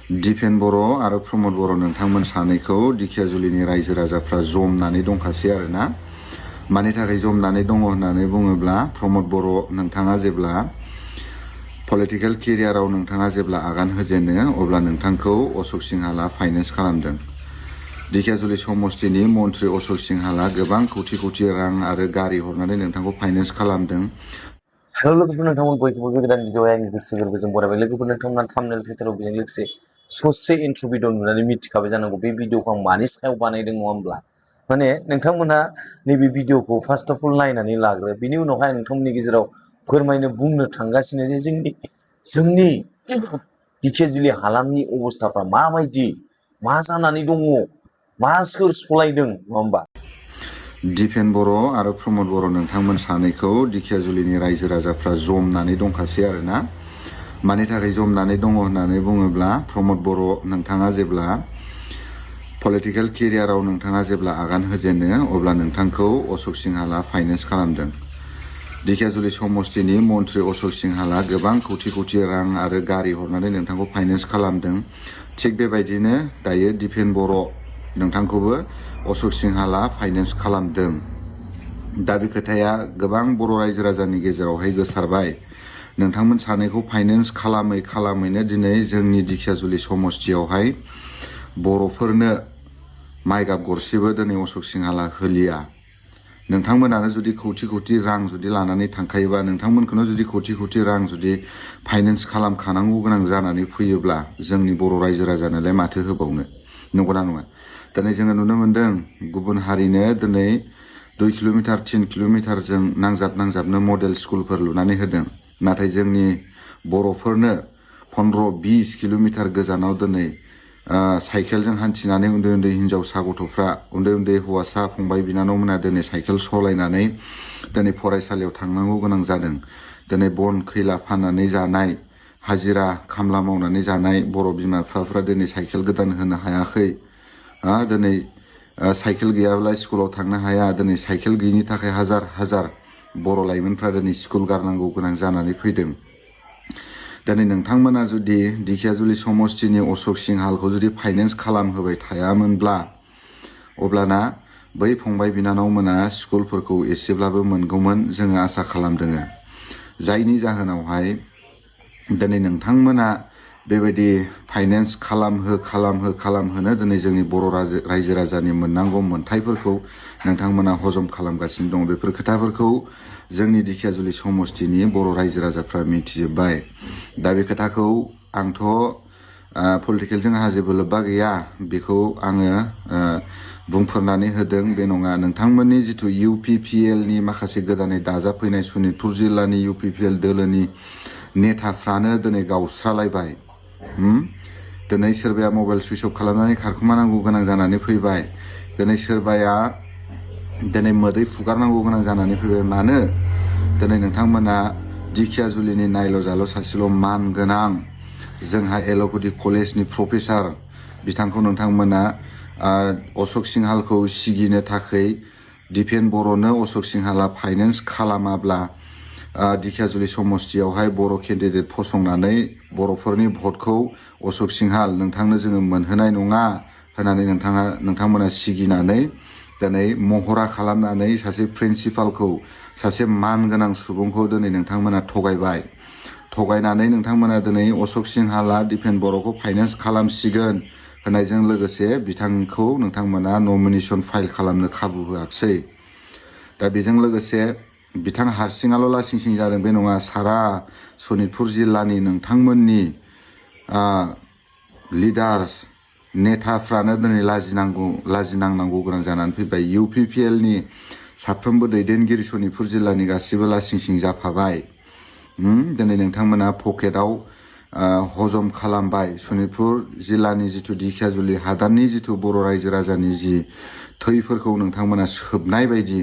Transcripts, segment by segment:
दिपेन बर' आरो प्रमद बर' नोंथांमोन सानैखौ दिखियाजुलिनि रायजो राजाफ्रा जमनानै दंखासै आरोना। मानि थाखाय जमनानै दङ होननानै बुङोब्ला प्रमद बर' नोंथाङा जेब्ला पलिटिकेल केरियाराव नोंथाङा जेब्ला आगान होजेनो अब्ला नोंथांखौ अशक सिंहाला फाइनेन्स खालामदों। दिखियाजुलि समस्तिनि मन्त्रि अशक सिंहाला गोबां कौटि कौटि रां आरो गारि हरनानै नोंथांखौ फाइनेन्स खालामदों। हेल' लोगोफोर, नोंथांमोन बयखौबो गोदान भिडिअ आंनि गोसो गोरबोजों बरायबाय। लोगोफोर, नोंथांमोना थाम्बनेल टाइटेलाव बेजों लोगोसे ससे इन्ट्र' भिडिअ नुनानै मिथिखाबाय जानांगौ बे भिडिअखौ आं मानि सायाव बानायदों नङा होमब्ला। माने नोंथांमोना नैबे भिडिअखौ फार्स्ट अफ अल नायनानै लाग्रो, बिनि उनावहाय नोंथांमोननि गेजेराव फोरमायनो बुंनो थांगासिनो जे जोंनि दिखियाजुलि हालामनि अबस्थाफ्रा माबायदि, मा जानानै दङ, मा सोर सलायदों नङा होमबा। दिपेन बर' आरो प्रमद बर' नोंथांमोन सानैखौ दिखियाजुलिनि रायजो राजाफ्रा जमनानै दंखासै आरोना। मानि थाखाय जमनानै दङ होननानै बुङोब्ला प्रमद बर' नोंथाङा जेब्ला पलिटिकेल केरियाराव नोंथाङा जेब्ला आगान होजेनो अब्ला नोंथांखौ अशक सिंहाला फाइनेन्स खालामदों। दिखियाजुलि समस्तिनि मन्त्रि अशक सिंहाला गोबां कौटि कौटि रां आरो गारि हरनानै नोंथांखौ फाइनेन्स खालामदों। थिग बेबायदिनो दायो दिपेन बर' नोंथांखौबो अशक सिंहाला फाइनेन्स खालामदों। दा बे खोथाया गोबां बर' रायजो राजानि गेजेरावहाय गोसारबाय। नोंथांमोन सानैखौ फाइनेन्स खालामैनो दिनै जोंनि दिखियाजुलि समस्तियावहाय बर'फोरनो माइ गाब गरसेबो दिनै अशक सिंहाला होलिया। नोंथांमोनानो जुदि कौटि कौटि रां जुदि लानानै थांखायोबा, नोंथांमोनखौनो जुदि कौटि कौटि रां जुदि फाइनेन्स खालामखानांगौ गोनां जानानै फैयोब्ला जोंनि बर' रायजो राजानोलाय माथो होबावनो, नंगौना नङा। दिनै जोङो नुनो मोन्दों गुबुन हारिनो दिनै 2 किल'मिटार 3 किल'मिटारजों नांजाबनो मडेल स्कुलफोर लुनानै होदों। नाथाय जोंनि बर'फोरनो 15-20 किल'मिटार गोजानाव दिनै साइकेलजों हान्थिनानै उन्दै उन्दै हिनजावसा गथ'फ्रा, उन्दै उन्दै हौवासा फंबाय बिनानावमोना दिनै साइकेल सलायनानै दिनै फरायसालियाव थांनांगौ गोनां जादों। दिनै बन खैला फाननानै जानाय, हाजिरा खामला मावनानै जानाय बर' बिमा बिफाफ्रा दिनै साइकेल गोदान होनो हायाखै। दिनै साइकेल गैयाब्ला स्कुलाव थांनो हाया। दिनै साइकेल गैयिनि थाखाय हाजार हाजार बर' लाइमोनफ्रा दिनै स्कुल गारनांगौ गोनां जानानै फैदों। दिनै नोंथांमोना जुदि दिखियाजुलि समस्तिनि अशक सिंहालखौ जुदि फाइनेन्स खालामहोबाय थायामोनब्ला अब्लाना बै फंबाय बिनानावमोना स्कुलफोरखौ एसेब्लाबो मोनगौमोन जोङो आसा खालामदों। जायनि जाहोनावहाय दिनै नोंथांमोना बेबायदि फाइनेन्स खालामहोनो दिनै जोंनि बर' रायजो राजानि मोननांगौ मोन्थायफोरखौ नोंथांमोना हजम खालामगासिनो दं। बेफोर खोथाफोरखौ जोंनि दिखियाजुलि समस्तिनि बर' रायजो राजाफ्रा मिथिजोब्बाय। दा बे खोथाखौ आंथ' पलिटिकेलजों आंहा जेबो लोब्बा गैया, बेखौ आङो बुंफोरनानै होदों बे नङा। नोंथांमोननि जिथु UPPLनि माखासे गोदानै दाजाफैनाय सनितपुर जिल्लानि UPPL दोलोनि नेताफ्रानो दिनै गावस्रालायबाय। दिनै सोरबाया मबाइल सुइच अफ खालामनानै खारखोमानांगौ गोनां जानानै फैबाय। दिनै सोरबाया दिनै मोदै फुगारनांगौ गोनां जानानै फैबाय। मानो? दिनै नोंथांमोना दिखियाजुलिनि नायल' जाल' सासेल' मान गोनां जोंहा एल'गुदि कलेजनि प्रफेसार, बिथांखौ नोंथांमोना अशक सिंहालखौ सिगिनो थाखाय दिपेन बर'नो अशक सिंहाला फाइनेन्स खालामाब्ला दिखियाजुलि समस्तियावहाय बर' केन्डिडेट फसंनानै बर'फोरनि भटखौ अशक सिंहाल नोंथांनो जोङो मोनहोनाय नङा होननानै नोंथांमोना सिगिनानै दिनै महरा खालामनानै सासे प्रिन्सिपालखौ, सासे मानगोनां सुबुंखौ दिनै नोंथांमोना थगायबाय। थगायनानै नोंथांमोना दिनै अशक सिंहाला दिपेन बर'खौ फाइनेन्स खालामसिगोन होननायजों लोगोसे बिथांखौ नोंथांमोना नमिनेसन फाइल खालामनो खाबु होआखिसै। दा बेजों लोगोसे बिथां हारसिङाल' लासिंसिं जादों बे नङा, सारा सनितपुर जिल्लानि नोंथांमोननि लिडार्स, नेताफ्रानो दिनै लाजिनांनांगौ गोनां जानानै फैबाय। UPPLनि साफ्रोमबो दैदेनगिरि सनितपुर जिल्लानि गासिबो लासिंसिं जाफाबाय। दिनै नोंथांमोना पकेटाव हजम खालामबाय। सनितपुर जिल्लानि जिथु दिखियाजुलि हादाननि जिथु बर' रायजो राजानि जि थैफोरखौ नोंथांमोना सोबनाय बायदि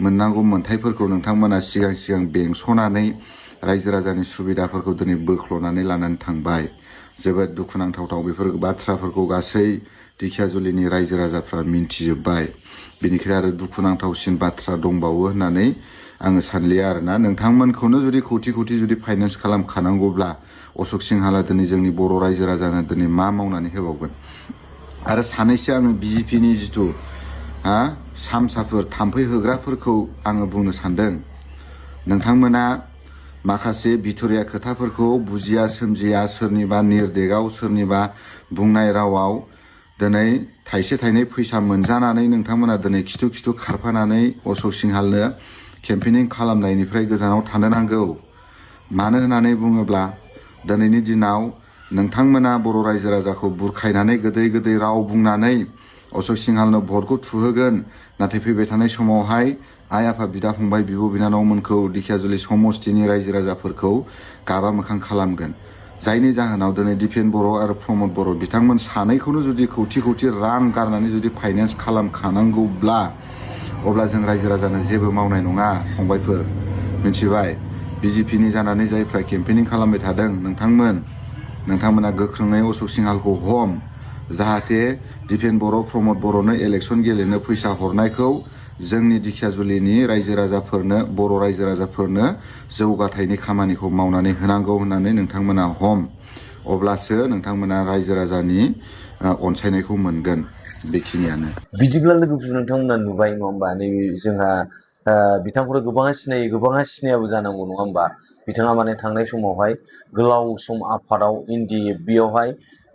मोननांगौ मोन्थायफोरखौ नोंथांमोना सिगां बेंसनानै रायजो राजानि सुबिदाफोरखौ दिनै बोख्ल'नानै लानानै थांबाय। जोबोद दुखुनांथाव बेफोर बाथ्राफोरखौ गासै दिखियाजुलिनि रायजो राजाफ्रा मिन्थिजोब्बाय। बेनिफ्राय आरो दुखुनांथावसिन बाथ्रा दंबावो होननानै आङो सानलिया आरोना नोंथांमोनखौनो जुदि खौथि खौथि जुदि फाइनान्स खालामखानांगौब्ला अशोक सिंहाला दिनै जोंनि बर' रायजो राजानो दिनै मा मावनानै होबावगोन आरो सानैसो आङो बिजेपिनि जिथु सामसाफोर थाम्फै होग्राफोरखौ आङो बुंनो सानदों नोंथांमोना माखासे भिथोरिया खोथाफोरखौ बुजिया सोमजिया सोरनिबा निर्देगाव सोरनिबा बुंनाय रावाव दिनै थाइसे थाइनै फैसा मोनजानानै नोंथांमोना दिनै खिथु खिथु खारफानानै अशोक सिंहालनो केम्पेनिं खालामनायनिफ्राय गोजानाव थानो नांगौ मानो होननानै बुङोब्ला दिनैनि दिनाव नोंथांमोना बर' रायजो राजाखौ बुरखायनानै गोदै गोदै राव बुंनानै अशोक सिंहालनो भटखौ थुहोगोन नाथाय फैबाय थानाय समावहाय आइ आफा बिदा फंबाय बिब' बिनानावमोनखौ दिखियाजुलि समस्तिनि रायजो राजाफोरखौ गाबा मोखां खालामगोन जायनि जाहोनाव दिनै दिपेन बर' आरो प्रमद बर' बिथांमोन सानैखौनो जुदि खौथि खौथि रां गारनानै जुदि फाइनान्स खालामखानांगौब्ला अब्ला जों रायजो राजानो जेबो मावनाय नङा फंबायफोर मिथिबाय बिजेपिनि जानानै जायफ्रा केम्पेनिं खालामबाय थादों नोंथांमोना गोख्रोङै अशोक सिंहालखौ हम जाहाथे दिपेन बर' प्रमद बर'नो इलेक्सन गेलेनो फैसा हरनायखौ जोंनि दिखियाजुलिनि रायजो राजाफोरनो बर' रायजो राजाफोरनो जौगाथायनि खामानिखौ मावनानै होनांगौ होननानै नोंथांमोना हम अब्लासो नोंथांमोना रायजो राजानि अनसायनायखौ मोनगोन बेखिनियानो बिदिब्ला लोगोफोर नोंथांमोना नुबाय नङा होमबा नैबे जोंहा बिथांखौथ' गोबाङा सिनायो गोबाङा सिनायाबो जानांगौ नङा होमबा बिथाङा माने थांनाय समावहाय गोलाव सम आफादाव NDFB-आवहाय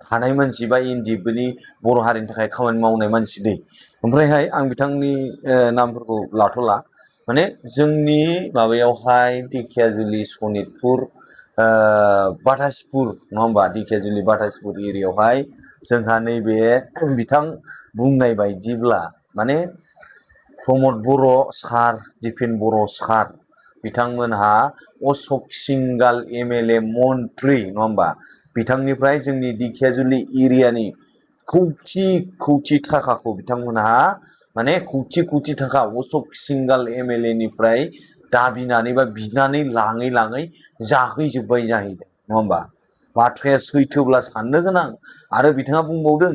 थानाय मानसि बा NDFB-नि बर' हारिनि थाखाय खामानि मावनाय मानसि दै ओमफ्रायहाय आं बिथांनि नामफोरखौ लाथ'ला माने जोंनि माबायावहाय दिखियाजुलि सनितपुर बाथासपुर नङा होमबा दिखियाजुलि बाथासपुर एरियायावहाय जोंहा नैबे बिथां बुंनाय बायदिब्ला माने प्रमद बर' सार दिपेन बर' सार बिथांमोनहा अशोक सिंघाल MLA मन्त्रि नङा होमबा बिथांनिफ्राय जोंनि दिखियाजुलि एरियानि खौथि थाखाखौ बिथांमोनहा माने खौथि थाखा अशोक सिंघाल MLA निफ्राय दाबिनानै बा बिनानै लाङै जाहैजोब्बाय जाहैदों नङा होमबा बाथ्राया सैथोब्ला साननो गोनां आरो बिथाङा बुंबावदों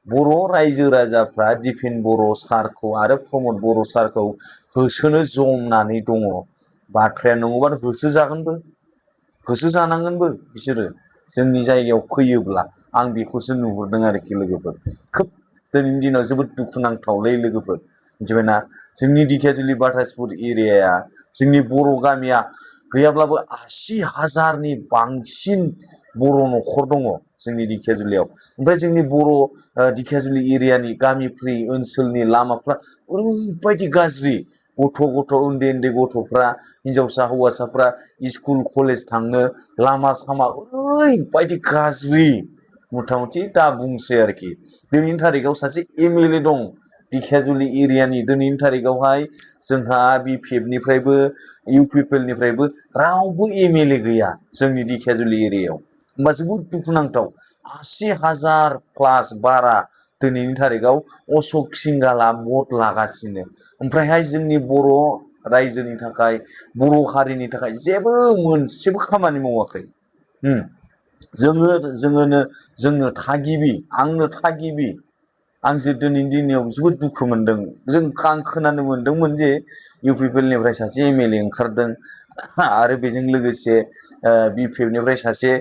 बर' रायजो राजाफ्रा दिपेन बर' सारखौ आरो प्रमद बर' सारखौ होसोनो जमनानै दङ बाथ्राया नंगौबा होसोजानांगोनबो बिसोरो जोंनि जायगायाव फैयोब्ला आं बेखौसो नुहुरदों आरोखि लोगोफोर खोब दिनैनि दिनाव जोबोद दुखुनांथावलै लोगोफोर मिथिबायना जोंनि दिखियाजुलि बाथासपुर एरियाया जोंनि बर' गामिया गैयाब्लाबो 80,000नि बांसिन बर' न'खर दङ जोंनि दिखियाजुलियाव ओमफ्राय जोंनि बर' दिखियाजुलि एरियानि गामिफ्रि ओनसोलनि लामाफ्रा ओरैबायदि गाज्रि गथ' उन्दै गथ'फ्रा हिनजावसा हौवासाफ्रा स्कुल कलेज थांनो लामा सामा ओरैबायदि गाज्रि मथा मथि दा बुंसै आरोखि दिनैनि थारिखाव सासे MLA दं दिखियाजुलि एरियानि दिनैनि थारिखावहाय जोंहा BPF-निफ्रायबो UPPL-निफ्रायबो रावबो MLA गैया जोंनि दिखियाजुलि एरियायाव होमबा जोबोद दुखुनांथाव 80,000 प्लास बारा दिनैनि थारिखाव अशोक सिंघालआ भट लागासिनो ओमफ्रायहाय जोंनि बर' रायजोनि थाखाय बर' हारिनि थाखाय जेबो मोनसेबो खामानि मावाखै जोंनो थागिबि आं जे दिनैनि दिनाव जोबोद दुखु मोनदों आं खोनानो मोनदोंमोन जे UPPL-निफ्राय सासे MLA ओंखारदों आरो बेजों लोगोसे BPF-निफ्राय सासे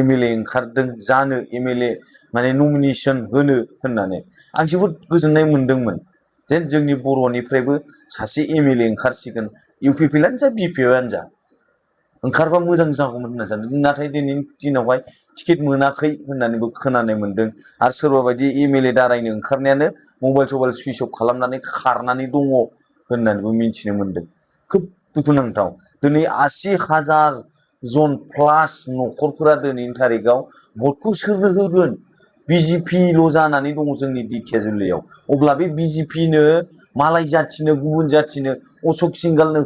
MLA ओंखारदों जानो MLA माने नमिनेसन होनो होननानै आं जोबोद गोजोननाय मोनदोंमोन जेन जोंनि बर'निफ्रायबो सासे MLA ओंखारसिगोन UPPL-आनो जा BPF-आनो जा ओंखारबा मोजां जागौमोन होनना सानदों नाथाय दिनैनि दिनावहाय टिकेट मोनाखै होननानैबो खोनानो मोनदों आरो सोरबा बायदि MLA दारायनो ओंखारनायानो मबाइल सुइच अफ खालामनानै खारनानै दङ होननानैबो मिथिनो मोनदों खोब दुखुनांथाव दिनै 80,000 जन प्लास न'खरफोरा दिनैनि थारिखाव भटखौ सोरनो होगोन BJP-ल' जानानै दङ जोंनि दिखियाजुलियाव अब्ला बे BJP-नो मालाय जाथिनो गुबुन जाथिनो अशोक सिंघालनो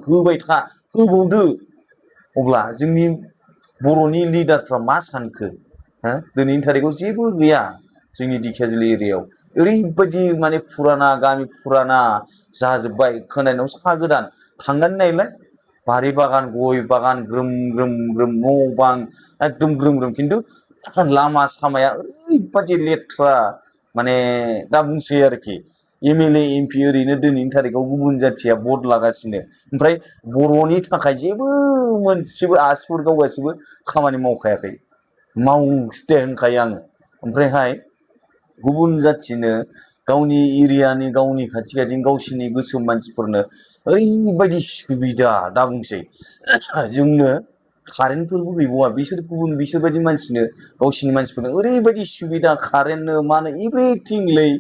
होबावदो अब्ला जोंनि बर'नि लिडारफ्रा मा सानखो दिनैनि थारिखाव जेबो गैया जोंनि दिखियाजुलि एरियायाव ओरैबायदि माने गामि फुराना जाजोब्बाय खोनानायाव साहा गोदान थांनानै नायलाय बारि बागान गय बागान ग्रोम न' बां एकदम ग्रोम खिन्थु लामा सामाया ओरैबायदि लेथ्रा माने दा बुंसै आरोखि MLA MP ओरैनो दिनैनि थारिखाव गुबुन जाथिया भट लागासिनो ओमफ्राय बर'नि थाखाय जेबो मोनसेबो आसुर गावगासिबो खामानि मावखायाखै मावस्टे होनखायो आङो ओमफ्रायहाय गुबुन जाथिनो गावनि एरियानि गावनि खाथि खाथि गावसिनि गोसोम मानसिफोरनो ओरैबायदि सुबिदा दा बुंसै जोंनो कारेन्टफोरबो गैबावा बिसोरबायदि मानसिनो गावसिनि मानसिफोरनो ओरैबायदि सुबिदा कारेन्टनो मानो एभ्रिथिंलै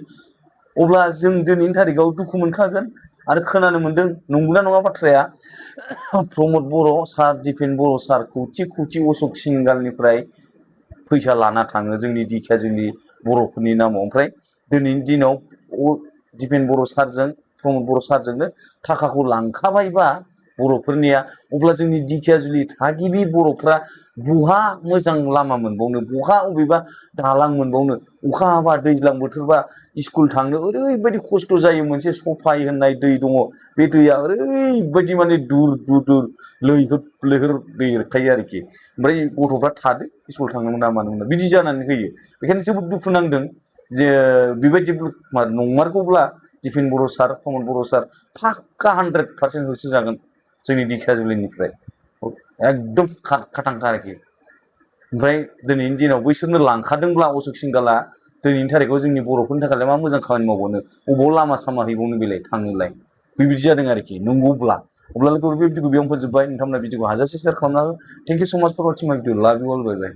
अब्ला जों दिनैनि थारिखाव दुखु मोनखागोन आरो खोनानो मोनदों नंगौना नङा बाथ्राया प्रमद बर' सार दिपेन बर' सार खौथि खौथि अशक सिंगालनिफ्राय फैसा लाना थाङो जोंनि दिखियाजुलि बर'फोरनि नामाव ओमफ्राय दिनैनि दिनाव दिपेन बर' सारजों प्रमद बर' सारजोंनो थाखाखौ लांखाबायबा बर'फोरनिया अब्ला जोंनि दिखियाजुलि थागिबि बर'फ्रा बहा मोजां लामा मोनबावनो बहा अबेबा दालां मोनबावनो अखा हाबा दैज्लां बोथोरबा स्कुल थांनो ओरैबायदि खस्थ' जायो मोनसे सफाय होननाय दै दङ बे दैया ओरैबायदि माने दुर दुर दुर लैहोर लैहोर दै एरखायो आरोखि ओमफ्राय गथ'फ्रा थादो स्कुल थांनो मोना मानो मोना बिदि जानानै होयो बेखायनो जोबोद दुखु नांदों जे बेबायदि नंमारगौब्ला दिपेन बर' सार प्रमद बर' सार फाक्का 100% होसोजागोन जोंनि दिखियाजुलिनिफ्राय एकदम खाथांखा आरोखि ओमफ्राय दिनैनि दिनाव बैसोरनो लांखादोंब्ला अशक सिंगाला दिनैनि थारिखआव जोंनि बर'फोरनि थाखाय मा मोजां खामानि मावबावनो बबाव लामा सामा हैबावनो बेलाय थांनोलाय बेबायदि जादों आरोखि नंगौब्ला अब्ला लोगोफोर बे भिडिअखौ बेयावनो फोजोबबाय नोंथांमोना भिडिअखौ हाजासे शेयार खालामना हो थेंक इउ सो माच फर वाचिं माय भिडिअ लाभ इउ अल बाय बाय